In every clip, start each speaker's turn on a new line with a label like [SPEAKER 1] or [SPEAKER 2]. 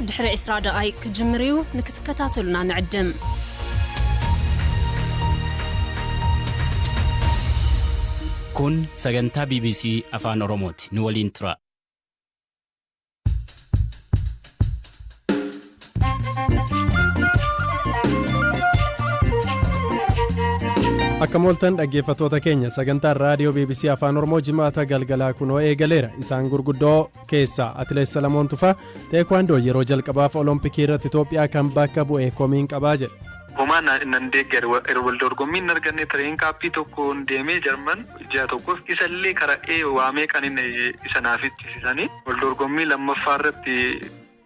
[SPEAKER 1] ድሕሪ 20 ደቓይቅ ክጅምር እዩ፣ ንክትከታተሉና ንዕድም።
[SPEAKER 2] Kun sagantaa BBC Afaan Oromooti. Nu waliin tura.
[SPEAKER 3] Akka mooltan dhaggeeffattoota keenya, sagantaan raadiyoo BBC Afaan Oromoo Jimaata galgalaa kunoo eegaleera. Isaan gurguddoo keessaa Atileet Salamoon Tufaa teekwaandoo yeroo jalqabaaf Olompikii irratti Itoophiyaa kan bakka bu'e komiin qabaa jedhe.
[SPEAKER 4] Homaa nan deeggar wal dorgommii hin arganne. Tireen kaappii tokkoon deemee Jarman ji'a tokkoof, isallee karaa waamee kan inni isa naaf ittisisanii wal dorgommii lammaffaa irratti.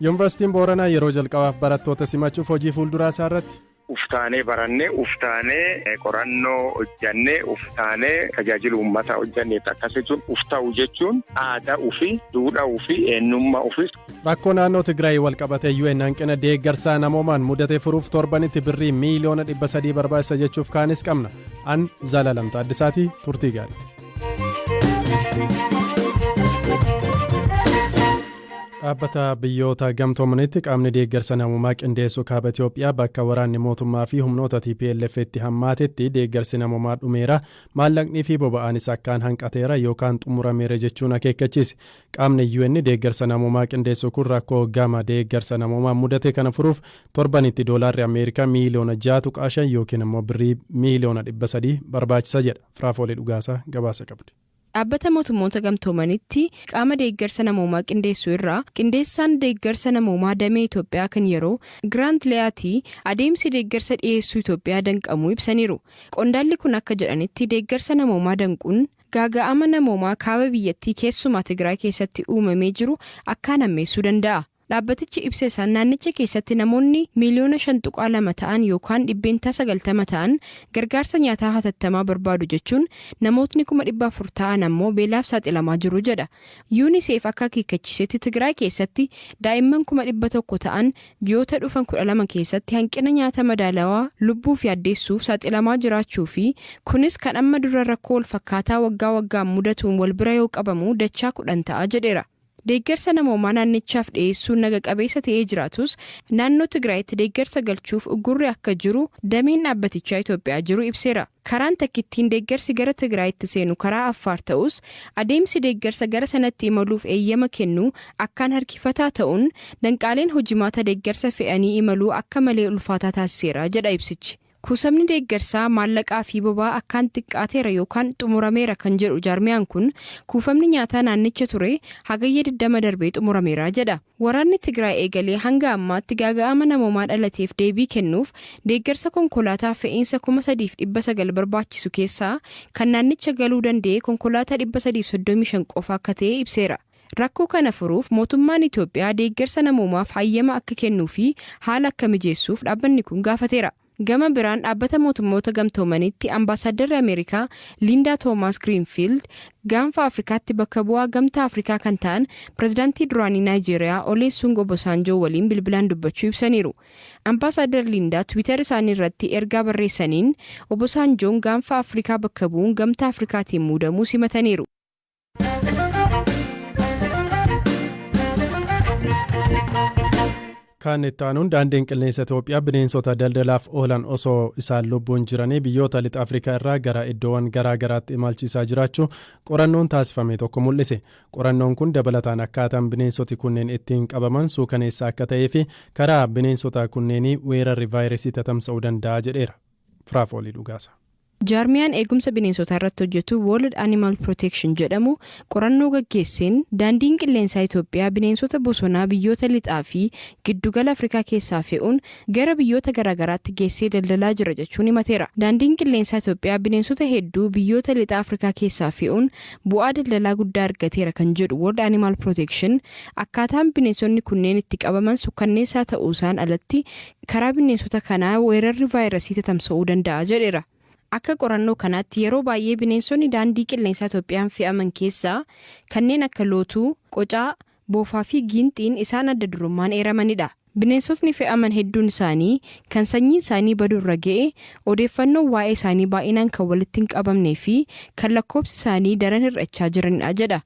[SPEAKER 3] Yuunivarsiitiin Booranaa yeroo jalqabaaf barattoota simachuuf hojii fuulduraa isaa irratti.
[SPEAKER 5] Uftaanee barannee, uftaanee qorannoo hojjannee, uftaanee tajaajila uummataa hojjanneef. Akkas jechuun ufta'u jechuun aadaa ofii, duudhaa ofii, eenyummaa ofii.
[SPEAKER 3] Rakkoo naannoo Tigraay wal qabatee UN hanqina deeggarsaa namoomaan mudatee furuuf torbanitti birrii miiliyoona 300 barbaachisa jechuuf kaanis qabna. An Zalalam Taaddisaatii, turtii gaarii. Dhaabbata Biyyoota Gamtoomanitti qaamni deeggarsa namoomaa qindeessu kaaba Itoophiyaa bakka waraanni mootummaa fi humnoota TPLF itti hammaatetti deeggarsi namoomaa dhumeera, maallaqnii fi boba'aanis akkaan hanqateera yookaan xumurameera jechuun akeekkachiise. Qaamni UN deeggarsa namoomaa qindeessu kun rakkoo gama deeggarsa namoomaa mudate kana furuuf torbanitti doolaarri Ameerikaa miiliyoona 6.5 yookiin immoo birrii miiliyoona 300 barbaachisa jedha. Firaafoolii Dhugaasaa gabaasa qabdi.
[SPEAKER 6] Dhaabbata Mootummoota Gamtoomanitti qaama deeggarsa namoomaa qindeessu irraa qindeessaan deeggarsa namoomaa damee Itoophiyaa kan yeroo Giraant Le'aatii adeemsi deeggarsa dhiyeessuu Itoophiyaa danqamuu ibsaniiru. Qondaalli kun akka jedhanitti, deeggarsa namoomaa danquun gaaga'ama namoomaa kaaba biyyattii, keessumaa Tigraay keessatti uumamee jiru akkaan hammeessuu danda'a. Dhaabbatichi ibsa isaan naannicha keessatti namoonni miiliyoona 5.2 ta'an yookaan 90% ta'an gargaarsa nyaataa hatattamaa barbaadu jechuun, namootni 400,000 ta'an ammoo beelaaf saaxilamaa jiru jedha. UNICEF akka akeekkachiisetti, Tigraay keessatti daa'imman 100,000 ta'an ji'oota dhufan 12 keessatti hanqina nyaata madaalawaa lubbuuf yaaddeessuuf saaxilamaa jiraachuu fi kunis kan amma dura rakkoo walfakkaataa waggaa waggaan mudatuun wal bira yoo qabamu dachaa 10 ta'a jedheera. Deeggarsa namoomaa naannichaaf dhiyeessuun naga qabeessa ta'ee jiraatus, naannoo Tigraayitti deeggarsa galchuuf uggurri akka jiru dameen dhaabbatichaa Itoophiyaa jiru ibseera. Karaan takkittiin deeggarsi gara Tigraayitti seenu karaa Affaar ta'us, adeemsi deeggarsa gara sanatti imaluuf eeyyama kennuu akkaan harkifataa ta'uun danqaaleen hojimaata deeggarsa fe'anii imaluu akka malee ulfaataa taasiseera jedha ibsichi. Kuusamni deeggarsaa maallaqaa fi boba'aa akkaan xiqqaateera yookaan xumurameera kan jedhu jaarmiyaan kun, kuufamni nyaataa naannicha ture Hagayya 20 darbee xumurameera jedha. Waraanni Tigraay eegalee hanga ammaatti gaaga'ama namoomaa dhalateef deebii kennuuf deeggarsa konkolaataa fe'iinsa 3,900 barbaachisu keessaa kan naannicha galuu danda'e konkolaataa 335 qofa akka ta'e ibseera. Rakkoo kana furuuf mootummaan Itoophiyaa deeggarsa namoomaaf hayyama akka kennuu fi haala akka mijeessuuf dhaabbanni kun gaafateera. Gama biraan, Dhaabbata Mootummoota Gamtoomanitti Ambaasaaddarri Ameerikaa Liindaa Toomaas Giriinfiild Gaanfa Afrikaatti bakka bu'aa Gamtaa Afrikaa kan ta'an pirezidaantii duraanii Naayijeeriyaa Oleesuung Obosaanjoo waliin bilbilaan dubbachuu ibsaniiru. Ambaasaadar Liindaa Tiwiitar isaanii irratti ergaa barreessaniin, Obosaanjoon Gaanfa Afrikaa bakka bu'uun Gamtaa Afrikaatiin muudamuu simataniiru.
[SPEAKER 3] Kan itti aanuun, daandiin qilleensa Itoophiyaa bineensota daldalaaf oolan osoo isaan lubbuun jiranii biyyoota lixa Afrikaa irraa gara iddoowwan garaa garaatti imalchiisaa jiraachuu qorannoon taasifame tokko mul'ise. Qorannoon kun dabalataan akkaataan bineensoti kunneen ittiin qabaman suukaneessa akka ta'ee fi karaa bineensota kunneenii weerarri vaayirasii tatamsa'uu danda'a jedheera. Firaafoolii Dhugaasa.
[SPEAKER 6] Jaarmiyaan eegumsa bineensotaa irratti hojjetu World Animal Protection jedhamu qorannoo gaggeesseen, daandiin qilleensaa Itoophiyaa bineensota bosonaa biyyoota lixaa fi giddugala Afrikaa keessaa fe'uun gara biyyoota garaagaraatti geessee daldalaa jira jechuun himateera. Daandiin qilleensaa Itoophiyaa bineensota hedduu biyyoota lixa Afrikaa keessaa fe'uun bu'aa daldalaa guddaa argateera kan jedhu World Animal Protection, akkaataan bineensonni kunneen itti qabaman sukkanneessaa ta'uusaan alatti karaa bineensota kanaa weerarri vaayirasii tatamsa'uu danda'a jedheera. Akka qorannoo kanaatti, yeroo baay'ee bineensonni daandii qilleensaa Itoophiyaan fe'aman keessaa kanneen akka lootuu, qocaa, boofaa fi giinxiin isaan adda durummaan eeramanidha. Bineensotni fe'aman hedduun isaanii kan sanyiin isaanii baduurra ga'e, odeeffannoon waa'ee isaanii baay'inaan kan walitti hin qabamnee fi kan lakkoofsi isaanii daran hir'achaa jiranidha jedha.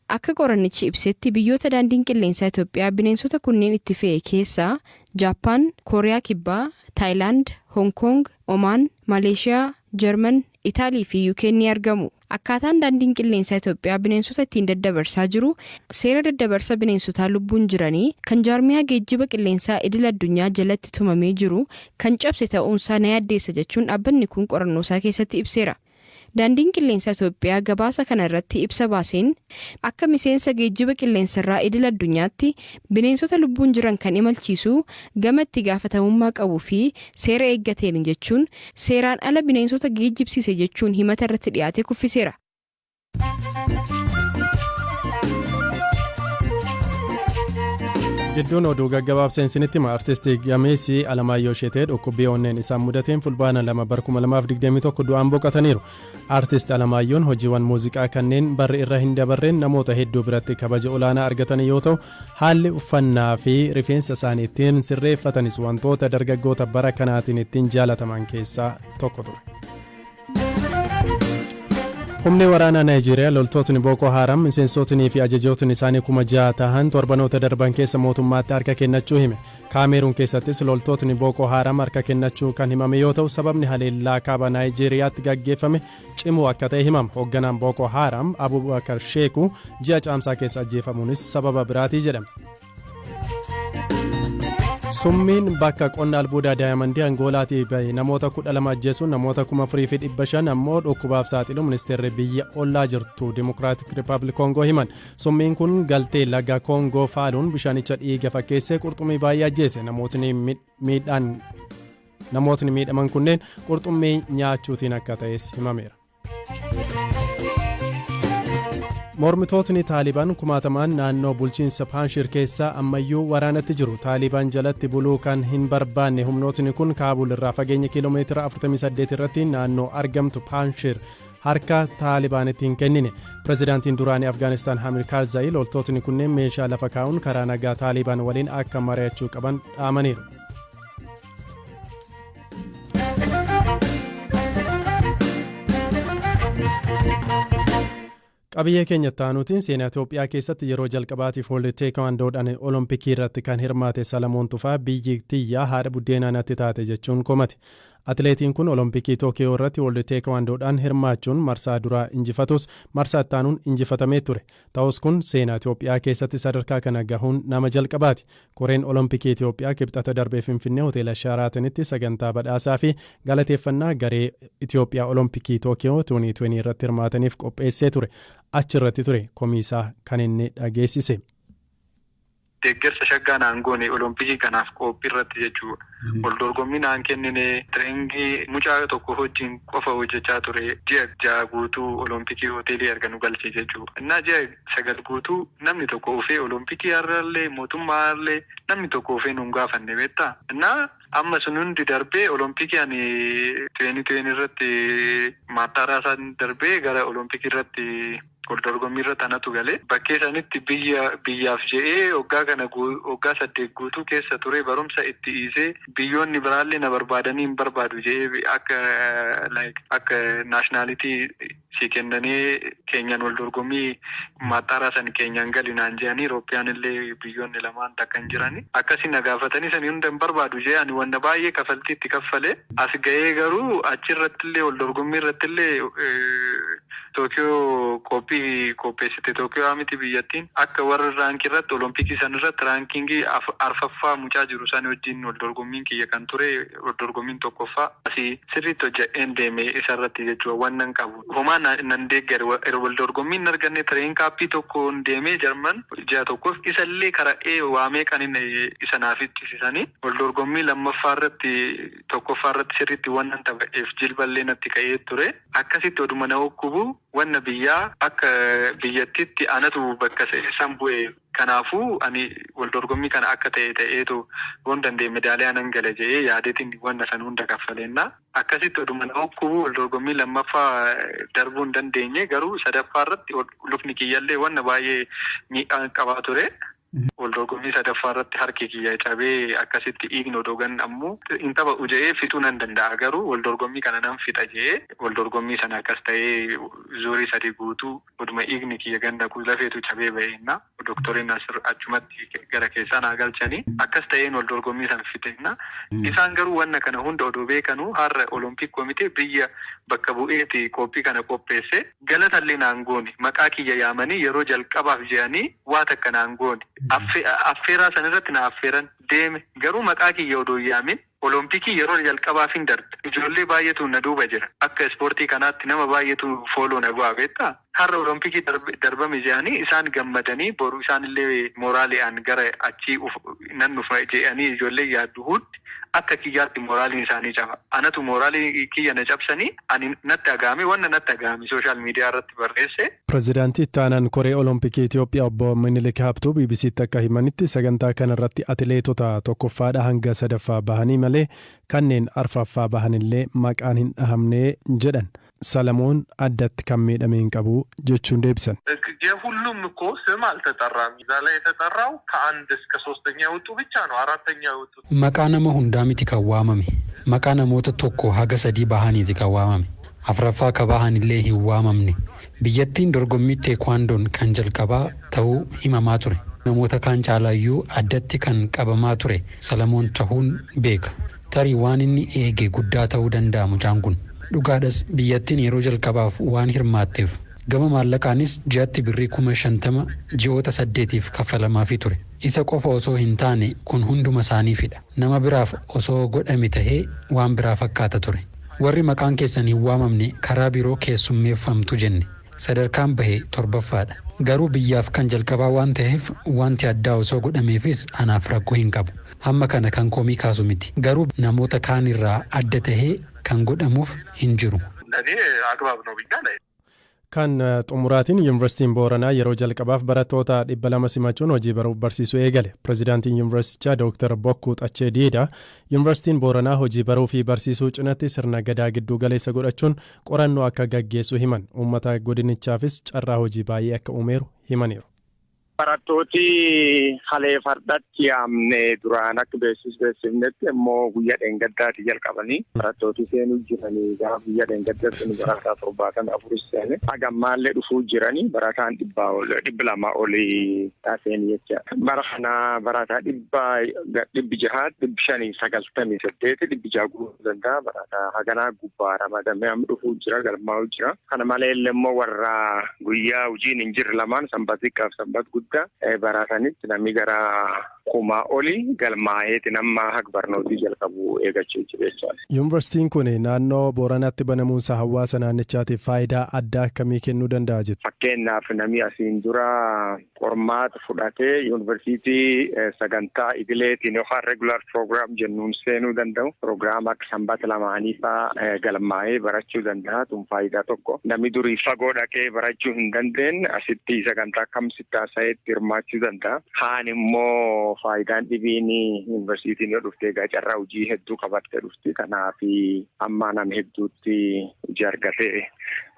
[SPEAKER 6] Akka qorannichi ibsetti, biyyoota Daandiin Qilleensaa Itoophiyaa bineensota kunneen itti fe'e keessaa Jaappaan, Kooriyaa Kibbaa, Taayilaand, Hong Kong, Omaan, Maleeshiyaa, Jarman, Itaalii fi UK ni argamu. Akkaataan Daandiin Qilleensaa Itoophiyaa bineensota ittiin daddabarsaa jiru seera daddabarsa bineensotaa lubbuun jiranii kan jaarmiyaa geejjiba qilleensaa idil addunyaa jalatti tumamee jiru kan cabse ta'uunsaa na yaaddeessa jechuun dhaabbanni kun qorannoo isaa keessatti ibseera. Daandiin Qilleensaa Itoophiyaa gabaasa kana irratti ibsa baaseen, akka miseensa geejjiba qilleensarraa idil addunyaatti bineensota lubbuun jiran kan imalchiisu gama itti gaafatamummaa qabuu fi seera eeggateen jechuun, seeraan ala bineensota geejjibsiise jechuun himata irratti dhiyaate kuffiseera.
[SPEAKER 3] Gidduun oduu gaggabaabseen isinitti hima. Artistii gameessi Alamaayyoo Isheetee dhukkubbii onneen isaan mudateen Fulbaana 2 bara 2021 du'aan boqotaniiru. Artist Alamaayyoon hojiiwwan muuziqaa kanneen barri irra hin dabarreen namoota hedduu biratti kabaja olaanaa argatanii yoo ta'u, haalli uffannaa fi rifeensa isaanii ittiin sirreeffatanis wantoota dargaggoota bara kanaatiin ittiin jaalataman keessaa tokko ture. Humni waraanaa Naayijeeriyaa loltootni Booko Haaram miseensotnii fi ajajootni isaanii 6,000 tahan torbanoota darban keessa mootummaatti harka kennachuu hime. Kaameeruun keessattis loltootni Booko Haaram harka kennachuu kan himame yoo ta'u, sababni haleellaa kaaba Naayijeeriyaatti gaggeeffame cimuu akka ta'e himama. Hoogganaan Booko Haaram Abubakar Sheeku ji'a Caamsaa keessa ajjeefamuunis sababa biraatii jedhame. Summiin bakka qonna albuudaa daayamandii Angoolaatii bahe namoota 12 ajjeesuun namoota 4,500 ammoo dhukkubaaf saaxilu ministeerri biyya ollaa jirtu Dimokiraatik Rippaabilik Koongoo himan. Summiin kun galtee laga Koongoo faaluun bishaanicha dhiiga fakkeessee qurxummii baay'ee ajjeese. Namootni miidhaan namootni miidhaman kunneen qurxummii nyaachuutiin akka ta'es himameera. Mormitootni Taalibaan kumaatamaan naannoo bulchiinsa Paanshir keessaa ammayyuu waraanatti jiru. Taalibaan jalatti buluu kan hin barbaanne humnootni kun Kaabul irraa fageenya kiiloomeetira 48 irratti naannoo argamtu Paanshir harka Taalibaanitti hin kennine. Pirezidaantiin duraanii Afgaanistaan Hamid Karzaayi loltootni kunneen meeshaa lafa kaa'uun karaa nagaa Taalibaan waliin akka mari'achuu qaban dhaamaniiru. Qabiyyee keenya itti aanuutiin, seenaa Itoophiyaa keessatti yeroo jalqabaatiif World Taekwondoodhaan Olompikii irratti kan hirmaate Salamoon Tufaa biyyi tiyya haadha buddeenaa natti taate jechuun komate. Atileetiin kun Olompikii Tookiyoo irratti World Taekwondoodhaan hirmaachuun marsaa duraa injifatus, marsaa itti aanuun injifatamee ture. Ta'us kun seenaa Itoophiyaa keessatti sadarkaa kana gahuun nama jalqabaati. Koreen Olompikii Itoophiyaa Kibxata darbe Finfinnee Hoteela Sharaatanitti sagantaa badhaasaa fi galateeffannaa garee Itoophiyaa Olompikii Tookiyoo 2020 irratti hirmaataniif qopheessee ture. Achirratti ture komiisaa kan inni dhageessise.
[SPEAKER 4] Deeggarsa shaggaa naan goone Olompikii kanaaf qophii irratti jechuudha. Wal dorgommii naan kennine, training mucaa tokko wajjin qofa hojjechaa ture ji'a 6 guutuu Olompikii hoteelii erga nu galche jechuudha. Innaa ji'a 9 guutuu namni tokko ufee Olompikii har'allee, mootummaa har'allee namni tokko ufee nuun gaafanne, beektaa. Innaa amma sun hundi darbee Olompikii ani 2020 irratti maattaaraa isaan darbee gara Olompikii irratti wal dorgommii irratti anatu galee bakkee sanitti biyya biyyaaf je'ee waggaa kana waggaa 8 guutuu keessa ture, barumsa itti dhiisee, biyyoonni biraallee na barbaadanii hin barbaadu je'ee, akka like akka nationality si kennanii keenyan wal dorgommii maattaaraa san keenyaan gali naan je'anii, Eurooppiyaan illee biyyoonni lamaan takka hin jirani akkasi na gaafatanii, sani hunda hin barbaadu je'ee ani wanna baay'ee kafaltii itti kaffale as ga'ee. Garuu achirratti illee, wal dorgommii irratti illee, Tookiyoo qophii qopheessite, Tookiyoo miti, biyyattiin akka warra rank irratti Olompikii san irratti ranking arfaffaa mucaa jiru san wajjin wal dorgommiin kiyya kan ture, wal dorgommiin tokkoffaa asii sirriitti hojjedheen deeme isa irratti jechuudha. Wannan qabu homaa nan deeggare, wal dorgommii hin arganne. Training camp tokkoon deemee Jarman ji'a tokkoof, isallee karaa waamee kan inni isa naaf ittisisanii wal dorgommii lammaffaa irratti, tokkoffaa irratti sirriitti wannan taphadheef jilballee natti ka'ee ture. Akkasitti oduma na hukkubu, wanna biyyaa akka biyyattitti anatu bakka san bu'e. Kanaafuu ani wal dorgommii kana akka ta'e ta'eetu yoon danda'e medaaliyaa nan gala jedhee yaadeetiin wanna san hunda kaffaleenna. Akkasitti oduma na hukkubu wal dorgommii lammaffaa darbuu hin dandeenye. Garuu sadaffaa irratti lukni kiyyallee wanna baay'ee miidhaa qabaa ture. Wal dorgommii sadaffaa irratti harki kiyya cabee akkasitti dhiigni odoo ammoo hin taphadhu jedhee fixuu nan danda'a, garuu wal dorgommii kana nan fixa jedhee wal dorgommii sana akkas ta'ee zuurii 3 guutuu oduma dhiigni kiyya ganda lafeetu cabee baheenna, doktoriin achumatti gara keessaa naa galchanii akkas ta'een wal dorgommii sana fixeenna. Isaan garuu wanna kana hunda odoo beekanuu har'a Olompik komitee biyya bakka bu'eeti qophii kana qopheesse galatallee naan goone. Maqaa kiyya yaamanii yeroo jalqabaaf jedhanii waa takka naan goone. Affeeraa san irratti na affeeran, deeme, garuu maqaa kiyya odoo hin yaamin Olompikii yeroo jalqabaaf hin darbe. Ijoollee baay'eetu na duuba jira. Akka ispoortii kanaatti nama baay'eetu follow na go'a, beektaa. Har'a Olompikii darbame jedhanii isaan gammadanii, boru isaanillee mooraali'aan gara achii nan dhufa jedhanii ijoollee yaaddu hundi akka kiyyaatti mooraaliin isaanii caba. Anatu mooraalii kiyya na cabsanii, ani natti agahame, wanna natti agahame social media irratti barreesse.
[SPEAKER 3] Pireezidaantii itti aanaan Koree Olompikii Itoophiyaa Obbo Minilik Habtuu BBCtti akka himanitti, sagantaa kanarratti atileetota tokkoffaadha hanga sadaffaa bahanii malee kanneen arfaffaa bahanillee maqaan hin dhahamne jedhan. Salamoon addatti kan miidhame hin qabu jechuun deebisan.
[SPEAKER 7] የሁሉም እኮ ስም አልተጠራም። እዛ ላይ የተጠራው ከአንድ እስከ ሶስተኛ የወጡ ብቻ ነው። አራተኛ የወጡት
[SPEAKER 8] Maqaa nama hundaa miti kan waamame. Maqaa namoota tokko haga sadii bahaniiti kan waamame. Afraffaa ka bahanillee hin waamamne. Biyyattiin dorgommii teekwaandoon kan jalqabaa ta'uu himamaa ture. Namoota kaan caalaayyuu addatti kan qabamaa ture Salamoon ta'uun beeka. Tarii waan inni eege guddaa ta'uu danda'a mucaan kun. Dhugaadhas, biyyattiin yeroo jalqabaaf waan hirmaatteef gama maallaqaanis ji'atti birrii 50,000 ji'oota 8f kaffalamaafii ture. Isa qofa osoo hin taane kun hunduma isaaniifidha. Nama biraaf osoo godhame tahee waan biraa fakkaata ture. Warri maqaan keessan hin waamamne karaa biroo keessummeeffamtu jenne. Sadarkaan bahe torbaffaadha. Garuu biyyaaf kan jalqabaa waan ta'eef wanti addaa osoo godhameefis anaaf rakkoo hin qabu. Hamma kana kan komii kaasu miti. Garuu namoota kaan irraa adda tahee kan godhamuuf hin jiru.
[SPEAKER 7] ለእኔ አግባብ ነው ብዬ ላይ
[SPEAKER 3] Kan xumuraatiin, Yuunivarsiitiin Booranaa yeroo jalqabaaf barattoota 200 simachuun hojii baruuf barsiisuu eegale. Pireezidaantiin yuunivarsiitichaa Dooktar Bokkuu Xachee Diidaa Yuunivarsiitiin Booranaa hojii baruu fi barsiisuu cinatti sirna gadaa gidduu galeessa godhachuun qorannoo akka gaggeessu himan. Uummata godinichaafis carraa hojii baay'ee akka uumeeru himaniiru.
[SPEAKER 5] Barattooti halee fardatti yaamne duraan akka beeksifnetti immoo guyyaa dheengaddaati jalqabanii barattooti seenuu jiranii. Gaafa guyyaa dheengaddaatti nu barataa 74 seene, haga ammaallee dhufuu jiranii, barataan 200 olii seenii jecha. Bara kana barataa 600, 598, 600 guutuu danda'a. Barataa haganaa gubbaa ramadamee amma dhufuu jira, galmaa'uu jira. Kana malee immoo warra guyyaa hojiin hin jirre lamaan, sanbata xiqqaaf sanbata guddaa baratanitti, namni gara 1000 olii galmaa'eeti nama haga barnootii jalqabu eegachuu jira jechuudha.
[SPEAKER 3] Yuunivarsiitiin kun naannoo Booranaatti banamuunsaa hawaasa naannichaatiif faayidaa addaa akkamii kennuu danda'a jettu?
[SPEAKER 5] Fakkeenyaaf, namni asiin dura qormaata fudhatee yuunivarsiitii sagantaa idileetiin yookaan regular program jennuun seenuu danda'u. Proogiraama akka sanbata lamaanii fa'aa galmaa'ee barachuu danda'a. Tun faayidaa tokko. Namni durii fagoo dhaqee barachuu hin dandeenye asitti sagantaa kam sitti haasa'eetti hirmaachuu danda'a. Kaan immoo faayidaan dhibiin yuunivarsiitiin yoo dhufte egaa carraa hojii hedduu qabattee dhufti. Kanaaf amma nama hedduutti hojii argatee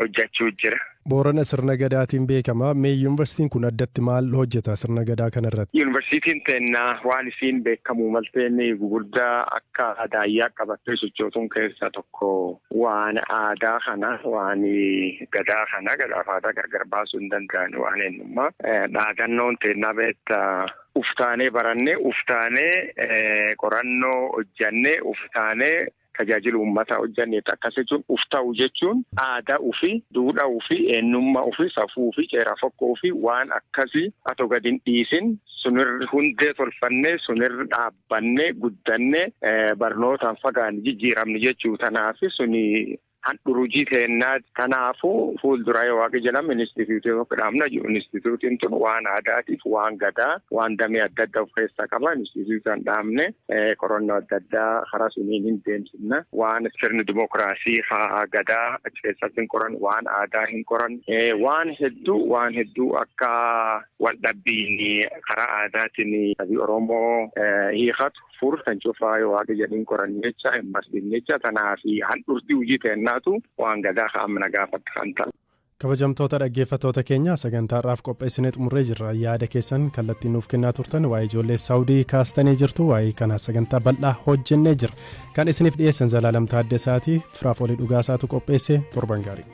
[SPEAKER 5] hojjechuu jira.
[SPEAKER 3] Boorana sirna gadaatiin beekama. Mee yuunivarsiitiin kun addatti maal hojjeta sirna gadaa kanarratti?
[SPEAKER 5] Yuunivarsiitiin teennaa waan isiin beekamu malteen gugurdaa akka daayyaa qabattee sochootuun keessaa tokko waan aadaa kana, waan gadaa kana, gadaaf aadaa gargar baasuu hin danda'an, waan eenyummaa. Dhaadannoon teennaa beektaa, uftaanee barannee, uftaanee qorannoo hojjannee, uftaanee tajaajila uummataa hojjanneet. Akkas jechuun uf ta'u jechuun aadaa ofii, duudhaa ofii, eenyummaa ofii, safuu ofii, ceera fokkoo ofii, waan akkasii atoo gadi hin dhiisin sunirra hundee tolfannee, sunirra dhaabbannee guddannee barnootaan fagaan jijjiiramne jechuu. Tanaaf suni handhurujii teennaa. Kanaafuu fuuldura yoo waaqi jedhamu inistituutii tokko dhaabna. Inistituutiin tun waan aadaatiif, waan gadaa, waan damee adda addaa of keessaa qaba. Inistituutiin dhaabne qorannoo adda addaa karaa suniin hin deemsifna. Waan sirni dimokiraasii haa gadaa achi keessatti hin qoran, waan aadaa hin qoran, waan hedduu, waan hedduu akka wal dhabbiin karaa aadaatiin sabii Oromoo hiikatu fur kan cufaa yoo waaqi jedhin qoran jecha hin barsiifne jecha. Tanaaf handhurtii hojii teennaatu waan gadaa kaa'amna gaafatti kan ta'u.
[SPEAKER 3] Kabajamtoota dhaggeeffattoota keenya, sagantaa har'aaf qopheessinee xumurree jirra. Yaada keessan kallattiin nuuf kennaa turtan, waa'ee ijoollee Saawudii kaastanii jirtu. Waa'ee kana sagantaa bal'aa hojjennee jira. Kan isiniif dhiyeessan Zalaalam Taaddasaati. Firaafolii Dhugaasaatu qopheesse. Torban gaarii.